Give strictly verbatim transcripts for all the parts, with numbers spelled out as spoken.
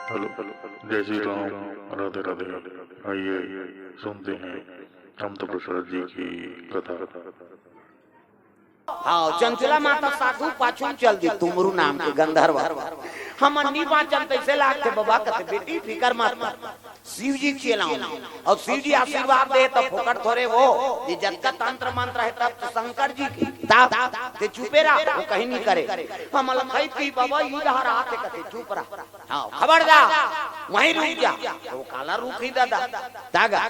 Hello, जय श्री राम, राधे राधे। आइए, सुनते हैं कामता प्रसाद जी की कथा। हाँ, चंचला माता साधु पाछू चल दी, तुमरू नाम के गंधर्व। हम नी बाँचन तइसे लागथे बबा, कथे बेटी फिकर मत कर, शिव जी के चेला हूँ। अउ शिव जी आशीर्वाद दे त फोकट थोरे हो, ये जतका तंत्र मंत्र हे तब तो शंकर जी के, तब ते चुपे रह, वो कहीं नी करे। हम लखई पी बबा, ई डहर आथे कथे चुप रह। हाँ, खबरदार, वहीं रुक जा। तो काला रुक ही दादा, तागा।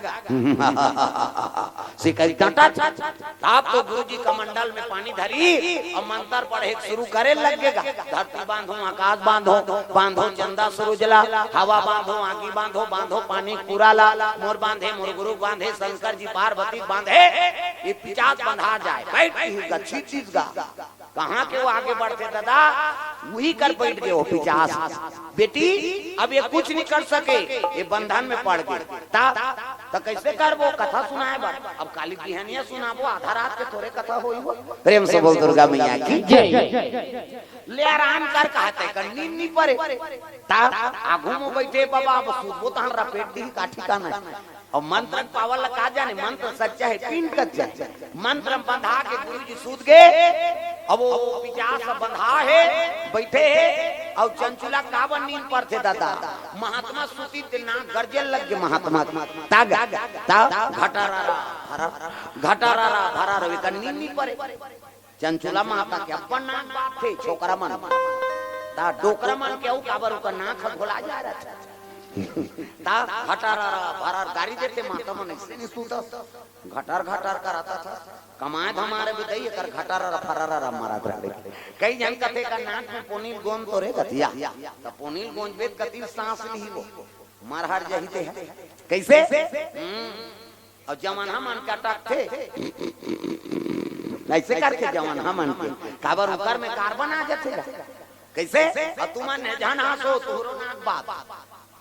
सिकई डंटा छ। आप तो गुरुजी कमंडल में पानी धरी अउ मंत्र पढ़े शुरू करे लगेगा। धरती बांधो, आकाश बांधो, बांधो चंदा सूरज ला, हवा बांधो, आगी बांधो, बांधो पानी पूरा ला, मोर बांधे, मोर गुरु बांधे, शंकर जी पार्वती बांधे, ये पिचास बंधा जाए। बैठ गई गच्छी चीज गा। कहाँ के वो आगे बढ़थे दादा, वही कर बैठ गए वो पिचास। बेटी, अब ये कुछ नहीं कर सके, ये बंधन में पड़ गए। ता, त कैसे करबो कथा सुनाए बर? अब काली बिहनिया सुनाबो, आधा रात के थोरे कथा होई हो। प्रेम से बोल दुर्गा मैया की जय। ले आराम कर कहते कर नींद नहीं पड़े। ता आगू में बैठे बाबा, अब सुतबो तहन रपेट दी का ठिकाना है। अउ मंत्र पावर ला का जाने, मंत्र सच्चा हे, पीन कच्चा हे। मंत्र बंधा के गुरु जी सूत गे। अब वो पिचास बंधा हे, बैठे हे, अउ चंचुला काबर नींद परथे दादा। महात्मा सूती ते ना गरजे लग गे महात्मा। तागा, ता घटारा रा, भरा, घटारा रा, भरा रवि का नींद नहीं पड़े। चंचुला माता के अपन नाक बात थे, छोकरा मन। ता डोकरा मन के अउ काबर ओकर नाक ह घोला जा रहा था। ता हटारा भरार गारी देथे, माता मन ऐसे नहीं सूता। घटार घटार कराता था। कमाए धमारे भी दई, एकर घटारा फरारा मारा रहे। कई जन कथे का नाक में पोनील गोंद तो रे गतिया। त पोनील गोंद बेत कति सांस ली वो। मरहर जही ते है। कैसे? हम्म। अउ जवन हमन के अटकथे, ऐसे करके जवन हमन के, काबर ओकर में कार्बन आ जाथे गा। कैसे? अउ तुमन ने झन हाँसो, तोहरो नाक बात।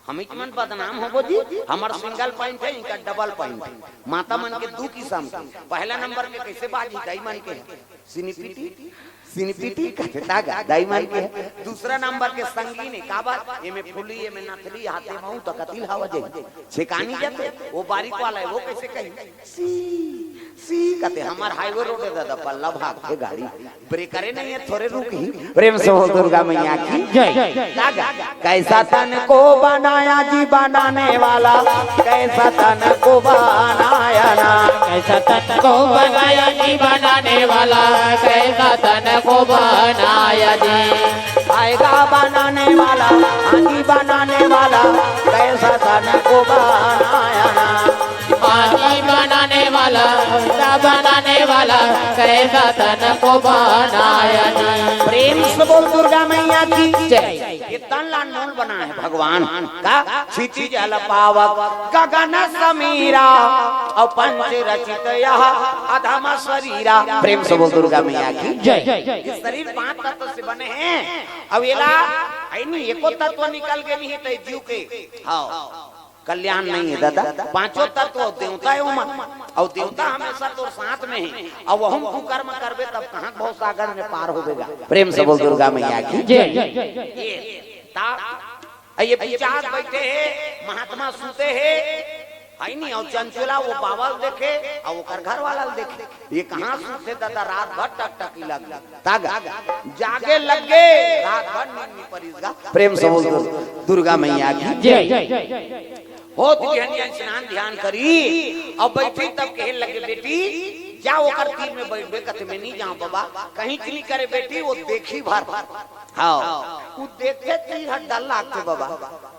हमीच मन बदनाम होबो जी, हमर सिंगल पॉइंट हे, इनका डबल पॉइंट हे। माता मन के दू किसम के, पहला नंबर के कैसे बाजी, दाई मन के हे। सिनिपिटी, सिनिपिटी कथे तागा, दाई मन के हे। दूसरा नंबर के संगीन हे, काबर? एमे फुली, एमे नथली, हाथे महू त कतिल हवा जाही। छेकानी जाथे, वो बारीक वाला हे, वो कैसे कही? सी, सी कथे, हमर हाईवे रोड हे दादा, पल्ला भागथे गाड़ी, ब्रेकरे नहीं हे, थोरे रुकही। प्रेम से बोल दुर्गा मैया की जय। तागा, कैसा तन को बनाया जी बनाने वाला, कैसा तन को बनाया ना। कैसा तन को बनाया जी बनाने वाला, कैसा तन को बनाया जी। आएगा बनाने वाला, हाँ जी बनाने वाला, कैसा तन को बनाया ना। पानी बनाने वाला, पैसा बनाने वाला, कैसा तन को बनाया जी। प्रेम से बोल दुर्गा मैया की जय। ये तन ला नूल बनाए हे भगवान का, क्षिति जल पावक गगन समीरा, अउ पंच रचित यह अधम शरीरा। प्रेम से बोल दुर्गा मैया की जय। ये शरीर पांच तत्व से बने हे, अउ एला, आई नहीं, एको तत्व निकल गे नहीं हे, ते जीव के, हाँ, कल्याण नहीं हे दादा। पांचों तत्व देवता हे ओमन, अउ देवता हमेशा तोर साथ में हे, अउ वहुम कुकर्म करबे तब कहाँ भव सागर में पार होबे गा। प्रेम से बोल दुर्गा मैया की जय। ये ता, ये पिचास बैठे हे, महात्मा सूते हे, है नी, अउ चंचुला वो बाबा ल देखे, अउ ओकर घर वाला ल देखे। ये कहाँ सूते दादा, रात भर टकटकी लग तागा, जागे लगे, रात भर नींद नहीं परिस गा। प्रेम से बोल दो, दुर्गा मैया की जय। होत बिहनिया स्नान ध्यान करी, अउ बैठी तब कहे लगे, बेटी, जा ओकर तीर में बैठबे। कथे, मैं नहीं जाऊं बाबा, कहीं नहीं करे बेटी, वो देखी भर। हाँ, वो देखे तीर हर डर लागथे बाबा,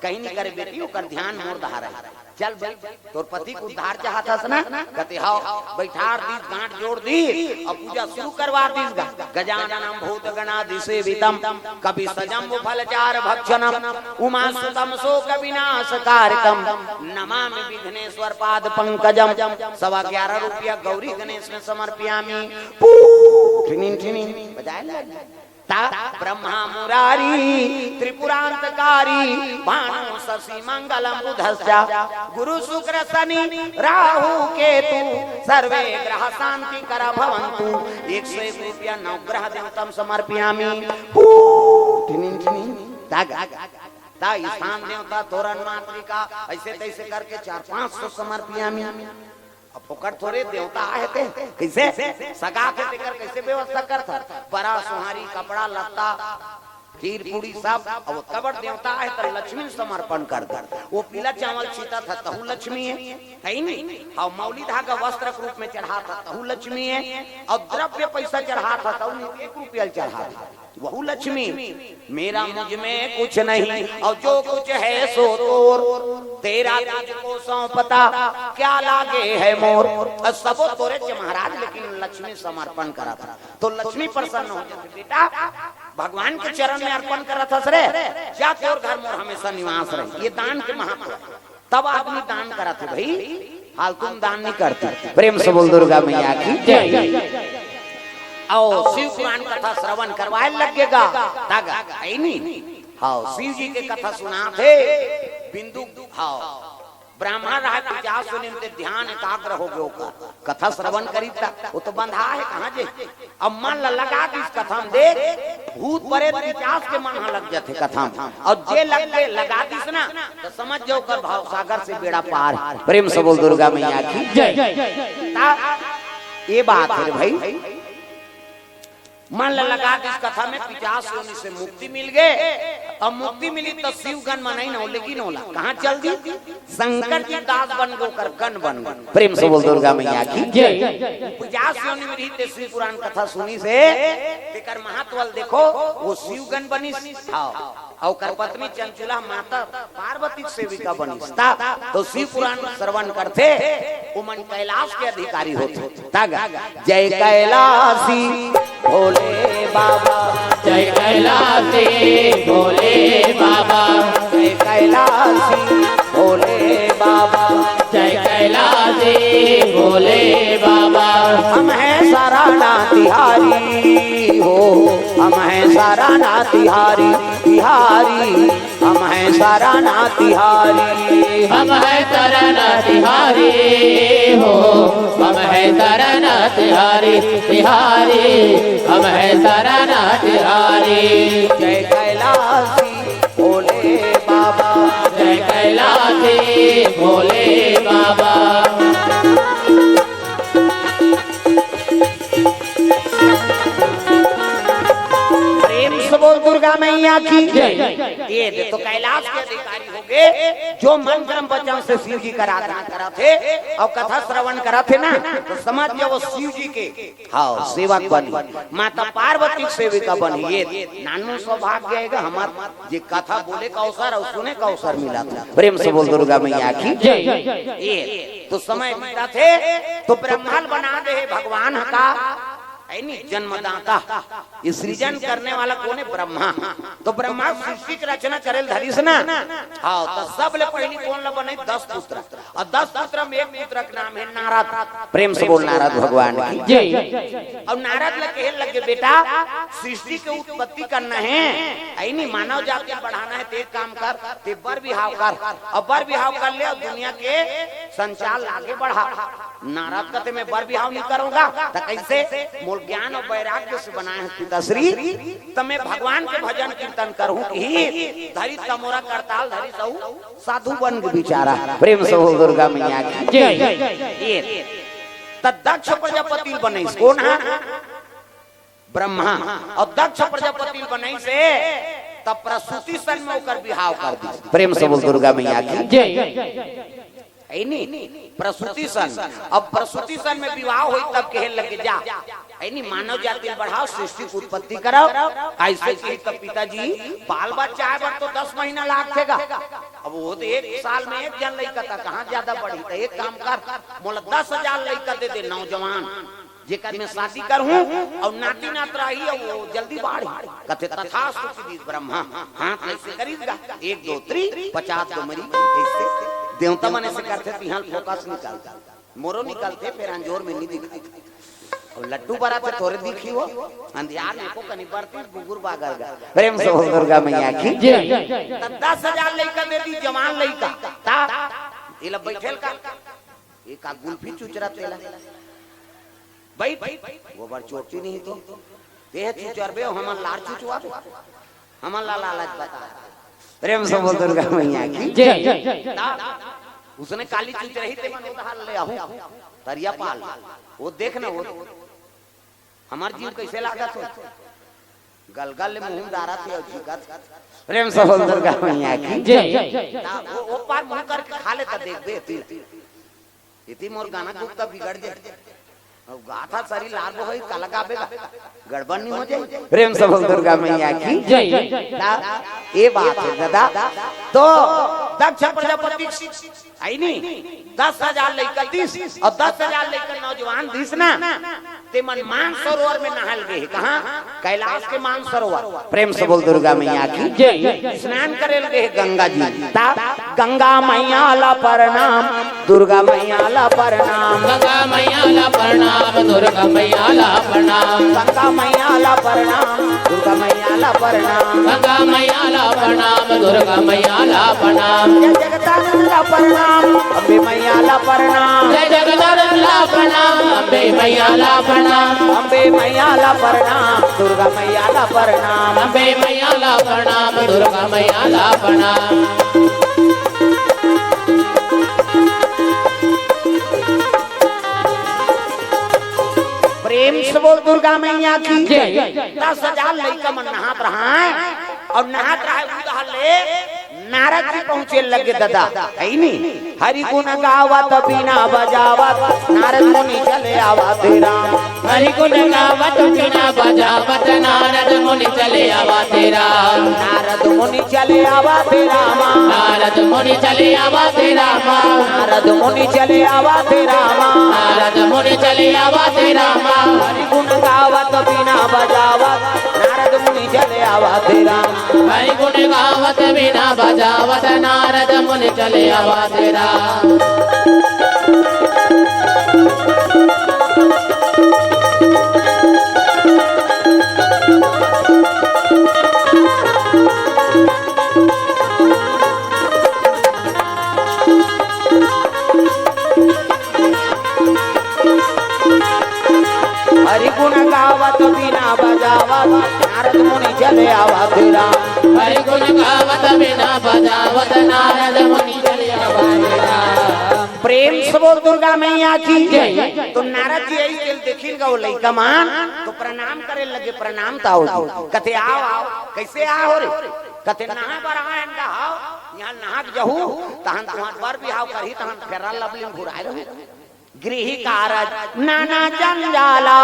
कहीं नहीं करे बेटी, ओकर ध्यान मोर धार हे। चल भाई, तोर पति के उद्धार चाहत हस ना? कथे, हव। बैठार दीस, गांठ जोड़ दीस, अउ पूजा शुरू करवा दीस गा। गजाननम भूत गणादि सेवितम, कपि सजम फल चार भक्षणम, उमा सुतम शोक विनाश कारकम, नमामि विघ्नेश्वर पाद पंकजम। सवा ग्यारह रुपया गौरी गणेश में समर्पयामी। पू, ठिनिन ठिनिन, बजाए लग। ता ब्रह्मा मुरारी त्रिपुरांतकारी, भानु शशि मंगलम बुधश्च, गुरु शुक्र शनि राहु केतु, सर्वे ग्रह शांति कर भवंतु। एक सौ एक रुपया नवग्रह देवतम समर्पयामी। पू, ठिनिन ठिनिन, तागा। ता स्थान देवता, तोरण मातृका, ऐसे तैसे करके चार पाँच सौ समर्पियामी। अब फोकट थोरे देवता आए थे, कैसे सगा के तेकर कैसे व्यवस्था करत हस? बरा सोहारी, कपड़ा लत्ता, खीर पूड़ी सब। अब ओतका बड़ देवता आए तो लक्ष्मी समर्पण कर दे। वो पीला चावल छीता था, तहू लक्ष्मी है, है नहीं? और मौली धागा वस्त्र के रूप में चढ़ा था, तहू लक्ष्मी है। और द्रव्य पैसा चढ़ा था, तहू एक रुपया चढ़ा था, वहू लक्ष्मी। मेरा मुझ में कुछ नहीं, और जो कुछ है सो तोर। तेरा तुझको सौंपता, क्या लागे है मोर। और सबो तोरे च महाराज, लेकिन लक्ष्मी समर्पण करा था। तो लक्ष्मी प्रसन्न हो जाती, बेटा, भगवान के चरण में अर्पण करत हस रे, जा तोर घर मोर हमेशा निवास रहे। ये दान के महत्व है। तब आदमी दान करत हे भाई, फालतू में दान नहीं करते। प्रेम से बोल दुर्गा मैया की जय। आओ शिव पुराण कथा श्रवण करवाए लगेगा। तग आई नहीं। हाँ, शिव जी के कथा सुनात हे। बिंदु, हाँ, ब्राह्मण रहा, पिचास योनि में ध्यान एकाग्र हो गयो का। कथा श्रवण करी था, वो तो बंधा है, कहाँ जे? अब मन ल लगा दिस कथा में, देख, भूत प्रेत पिचास के मन ह लग जाथे कथा में। और जे लग के लगा दिस ना, तो समझ जाओ, कर भाव सागर से बेड़ा पार है। प्रेम से बोल दुर्गा मैया की जय। ता-, ये बात है भाई, मन ल लगा दिस कथा में, पिचास योनि से मुक्ति मिल गए। अब मुक्ति मिली तो शिव गण मनई न हो, लेकिन होला कहाँ चल दी? शंकर जी दास बन गो, कर गण बन गो। प्रेम से बोल दुर्गा मैया की जय। पिचास योनि में रही ते शिव पुराण कथा सुनिस हे, तेकर महत्व ल देखो, वो शिव गण बनिस। हाँ, और कर पत्नी चंचुला माता पार्वती सेविका बनिस। ता तो शिव पुराण श्रवण करथे, उमन कैलाश के अधिकारी होथे। तग जय कैलाशी भोले बाबा, जय कैलाशी भोले बाबा, जय कैलाशी भोले बाबा, जय कैलाशी भोले बाबा। हम हैं सराणा तिहारी हो, हम हैं सराणा तिहारी, तिहारी, हम हैं सराणा तिहारी। हम हैं सराणा तिहारी हो, हम हैं सराणा तिहारी, तिहारी, हम हैं सराणा तिहारी। जय कैलाशी भोले बाबा, जय कैलाशी भोले बाबा। प्रेम से बोल दुर्गा मैया की जय। ये दे तो कैलाश के अधिकारी हो गए, जो मन क्रम वचन से शिव जी का आराधना करत हे और कथा श्रवण करत हे ना, तो समझ जाओ शिव जी के, हाँ, सेवक बनी, माता पार्वती सेविका बनी। ये नानू सौभाग्य है हमार, जे कथा बोले का अवसर और सुने का अवसर मिला था। प्रेम से बोल दुर्गा मैया की जय। ये तो समय बीता थे, तो ब्रह्मा ल बना दे हे भगवान ह का, है नी, जन्मदाता। ये सृजन करने वाला कौन है? ब्रह्मा। तो ब्रह्मा सृष्टि की रचना करे ल धरिस ना। हाँ, तो सबले पहली कौन ला बनाई? दस पुत्र। और दस पुत्र में एक पुत्र का नाम है नारद। प्रेम से बोल नारद भगवान की जय। और नारद ला कहे लगे, बेटा, सृष्टि के उत्पत्ति करना है, है नी, मानव जाति बढ़ाना है, तो एक काम कर, ते बर बिहाव कर, और बर बिहाव कर ले और दुनिया के संचार आगे बढ़ा। नारद कहते, मैं बर बिहाव नहीं करूंगा, तो कैसे? मोल ज्ञान और वैराग्य से बनाए हैं पिताश्री, तो मैं भगवान के भजन कीर्तन करूं कि धरी तमोरा करताल धरी सहू साधु बन के बिचारा। प्रेम से हो दुर्गा मैया की जय। ये त दक्ष प्रजापति बनाइस, कौन है? ब्रह्मा। और दक्ष प्रजापति बनाइस हे, तब प्रसूति सन में ओकर बिहाव कर दिस। प्रेम से बोल दुर्गा मैया की जय। है नी? प्रसूति सन। अब प्रसूति सन में विवाह होई तब कहे लगे, जा, है नी, मानव जाति बढ़ाओ, सृष्टि की उत्पत्ति कराओ। ऐसे कही तब पिताजी, बाल बच्चा आए बर तो दस महीना लागथेगा। अब वो तो एक साल में एक झन लइका था, कहाँ ज्यादा बढ़ी? तो एक काम कर, मोला दस हजार लइका दे दे, नौजवान, जेकर मैं शादी करहूं और नाती नात रही, और वो जल्दी बाढ़ी। कथे, तथास्तु कीजिए ब्रह्मा। हाथ ऐसे करीस गा, एक दो त्री, पचास दो मरी, ऐसे देवता मन ऐसे करथे, तिहां फोकस निकलथे, मोरो निकलथे, फेर अंजोर में नहीं दिखथे। और लट्टू बरा थे थोरे दिखी हो, अंधियार में को कनी बरती गुगुर बागर गा। प्रेम से बोल दुर्गा मैया की जय। त दस हजार लइका दे दी, जवान लइका। ता, ये ला बैठेल का, ये का गुल्फी चुचरा तेला। बैठ, गोबर चोटी नहीं तो। देह चुचरबे, हमन लार चुचवाबे। हमन ला लालच बता। प्रेम से बोल दुर्गा मैया की जय। ता, उसने काली चूच रही ते मन उधार ले आहू, तरिया पार। वो देख ना, वो हमर जीव कैसे लागत हो, गलगल ले मुंह डारत हे अउ झिकत। प्रेम से बोल दुर्गा मैया की जय। ता, वो, वो पार मुंह करके खा लेता, देखबे, एती, एती मोर गाना गुप्ता बिगड़ जाए। अब गाथा सरी लारबो होई, काला गाबे गा। गड़बड़ नहीं हो जाए। प्रेम से बोल दुर्गा मैया की जय। ता, ये बात है दादा। तो दक्ष प्रजापति आई नी, दस हजार लइका दिस अउ दस हजार लइका नौजवान दिस ना, ते मन मानसरोवर में नहाल गे हे। कहाँ? कैलाश के मानसरोवर। प्रेम से बोल दुर्गा मैया की जय। स्नान करेल गे हे गंगा जी। ता गंगा मैया ला प्रणाम, दुर्गा मैया ला प्रणाम। गंगा मैया ला प्रणाम, दुर्गा मैया ला प्रणाम। गंगा मैया ला प्रणाम, दुर्गा मैया ला प्रणाम। गंगा मैया ला प्रणाम, दुर्गा मैया ला प्रणाम। जय जगदानंद ला प्रणाम, अम्बे मैया ला प्रणाम। जय जगदानंद ला प्रणाम, अम्बे मैया ला प्रणाम। अम्बे मैया ला प्रणाम, दुर्गा मैया ला प्रणाम। अम्बे मैया ला प्रणाम, दुर्गा मैया ला प्रणाम। प्रेम से बोल दुर्गा मैया की जय। दस हजार लइका मन नहात रहा हे अउ नहात रहा हे, उधार ले नारद जी पहुंचे लगे दादा, है नी? हरि गुण गावत बीना बजावत नारद मुनि चले आवत हे राम। हरि गुण गावत बीना बजावत नारद मुनि चले आवत हे राम। नारद मुनि चले आवत हे राम। नारद मुनि चले आवत हे राम। नारद मुनि चले आवत हे राम। नारद मुनि चले आवत हे राम। हरि गुण गावत बीना बजावत नारद मुनि चले आवत हे राम। हरि गुण गावत बीना बजावत नारद मुनि चले आवत हे राम। हरि गुण गावत बीना बजावत नारद मुनि चले आवत हे राम। हरि गुण गावत बीना बजावत नारद मुनि चले आवत हे राम। प्रेम से बोल दुर्गा मैया की जय। तो नारद जी यही चल देखिन गा वो लइका मन, तो प्रणाम करे लगे, प्रणाम ताऊ जी। कथे, "आओ, आओ।" "कैसे आओ रे?" कथे, "नहा बर आए हन गा।" "हाव, इहाँ नहा के जहू, तहन तुम्हार बर बिहाव करही, तहन फेरा लवली घुराए रहू।" गृह कारज नाना जंजाला,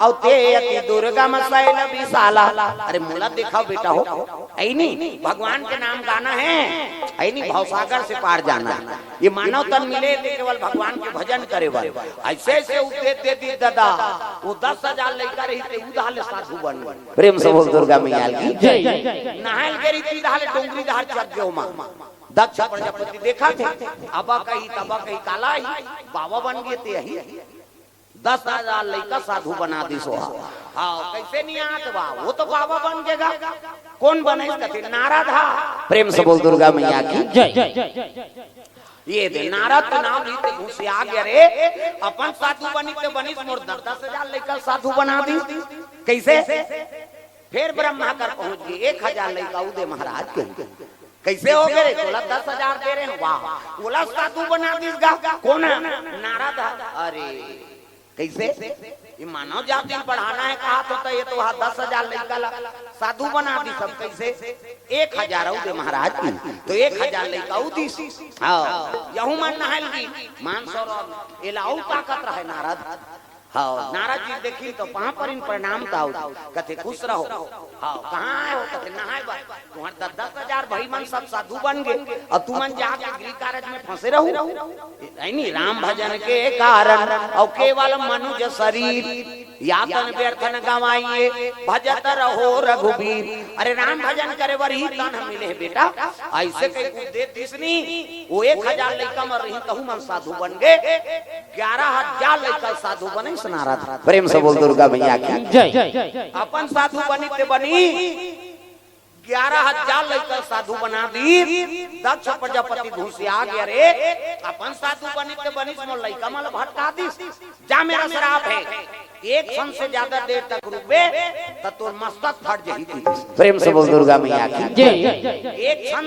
अउ ते अति दुर्गम शैल विशाला। अरे मोला देखव बेटा हो, ऐ नी, भगवान के नाम गाना हे, ऐ नी, भवसागर से पार जाना हे। ये मानव तन मिले ते केवल भगवान के भजन करे बर। ऐसे ऐसे उपदेश दे दी दादा, वो दस हजार लइका रही ते उधार ले साधु बन गे। प्रेम से बोल दुर्गा मैया की जय। नहाय ल गे रही ते उधार ले डोंगरी डहर चल गे ओमा। दक्ष प्रजापति देखत हे, अबा कही तबा कही काला ही, बाबा बन गे ते ही। दस हजार लइका साधु बना दिस ओ हा। हाँ, कैसे नहीं आत बा, वो तो बाबा बन गे गा। कोन बने कथे? नारद हा। प्रेम से बोल दुर्गा मैया की जय। ये दे नारद के नाम ली ते घुसिया गे रे, अपन साधु बनी ते बनिस, मोर दस दस हजार लइका साधु बना दिस। कैसे? फेर ब्रह्मा कर पहुंच गे, एक हजार लइका उदे महाराज के। कैसे हो गे रे? तोला दस हजार दे रहे हैं, वाह, ओला साधु बना दिस गा। कोन? नारद। अरे, कैसे? ये मानव जाति बढ़ाना हे कहा तो, तो ये तो हा दस हजार लइका ला साधु बना दिस। अब कैसे? एक हजार उदे महाराज की, तो एक हजार लइका उदिस। हाँ, यहू मन नहाय ल गे, मानसरोवर, एला अउ ताकत रहे नारद। हाँ, नारद जी देखिन तो पाँव परिन प्रणाम ताऊ। कथे खुश रहो। हाँ, कहाँ आए हो? कथे नहाय बर। तुम्हार दस दस हजार भाई मन सब साधु बन गे, अउ तुमन जाके गृह कारज में फंसे रहू। ऐ नी, राम भजन के कारण अउ केवल मनुज शरीर, या तन व्यर्थ न गवाइए, भजत रहो रघुबीर। अरे राम भजन करे बर ही तन मिले हे बेटा, ऐसे कहीं कुछ दे दिस नी। वो एक हजार लइका मर रही, तहू मन साधु बन गे। ग्यारह हजार लइका साधु बने सनारथ। प्रेम से बोल दुर्गा मैया की जय। अपन साधु बनी ते बनी, ग्यारह हजार लइका साधु बना दी। दक्ष प्रजापति घुसिया गे रे, अपन साधु बनी ते बनी, मोर लइका मन ल भटका दिस। जा, मेरा श्राप हे, एक क्षण से ज्यादा देर तक रुकबे त तोर मस्तक फट जही। प्रेम से बोल दुर्गा मैया की जय। एक क्षण